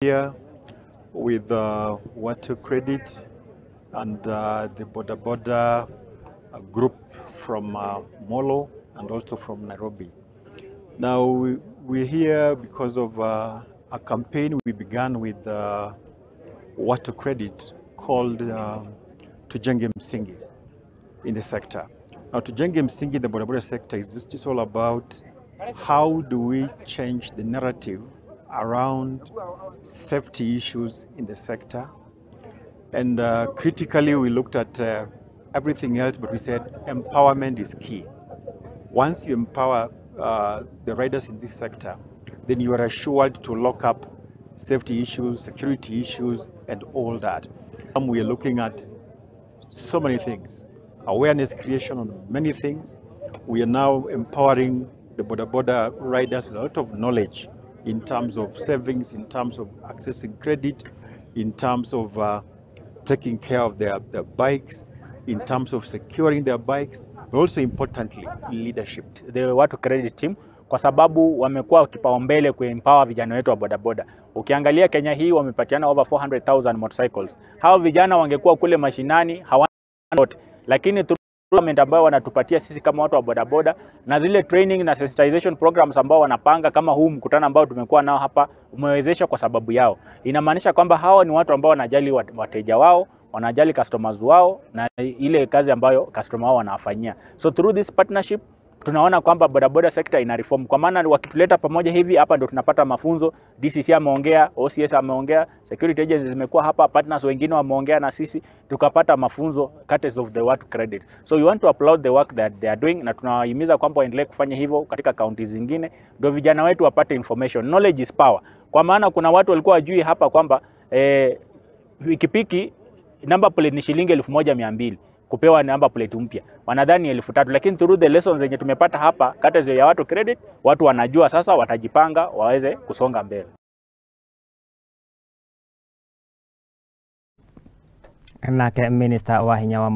Here with Watu Credit and the Boda Boda group from Molo and also from Nairobi. Now we're here because of a campaign we began with Watu Credit called Tujenge Msingi in the sector. Now Tujenge Msingi in the Boda Boda sector is just all about how do we change the narrative around safety issues in the sector. And critically, we looked at everything else, but we said empowerment is key. Once you empower the riders in this sector, then you are assured to lock up safety issues, security issues, and all that. We are looking at so many things, awareness creation on many things. We are now empowering the Boda Boda riders with a lot of knowledge in terms of savings, in terms of accessing credit, in terms of taking care of their bikes, in terms of securing their bikes, but also importantly, leadership. The Watu Credit team kwa sababu wamekuwa kipaumbele kuempower vijana wetu wa bodaboda. Ukiangalia Kenya hii wamepatiana over 400,000 motorcycles. Hao vijana wangekuwa kule mashinani hawana yote, lakini government ambayo wanatupatia sisi kama watu wa bodaboda na zile training na sensitization programs ambao wanapanga kama huu mkutano ambao tumekuwa nao hapa umewezesha kwa sababu yao. Inamaanisha kwamba hawa ni watu ambao wanajali wateja wao, wanajali customers wao na ile kazi ambayo customer wao wanafanyia. So through this partnership tunaona kwamba bodaboda sector ina reform, kwa maana wakituleta pamoja hivi hapa ndio tunapata mafunzo. DCC ameongea, OCS ameongea, security agencies zimekuwa hapa, partners wengine wameongea na sisi tukapata mafunzo courtesy of the Watu Credit. So we want to applaud the work that they are doing, na tunawahimiza kwamba waendelee kufanya hivyo katika kaunti zingine ndio vijana wetu wapate information. Knowledge is power. Kwa maana kuna watu walikuwa wajui hapa kwamba pikipiki number plate ni shilingi 1200 kupewa number plate mpya, wanadhani 3000, lakini through the lessons zenye tumepata hapa courtesy ya Watu Credit, watu wanajua sasa, watajipanga waweze kusonga mbele. Nake Minister wa hinya wa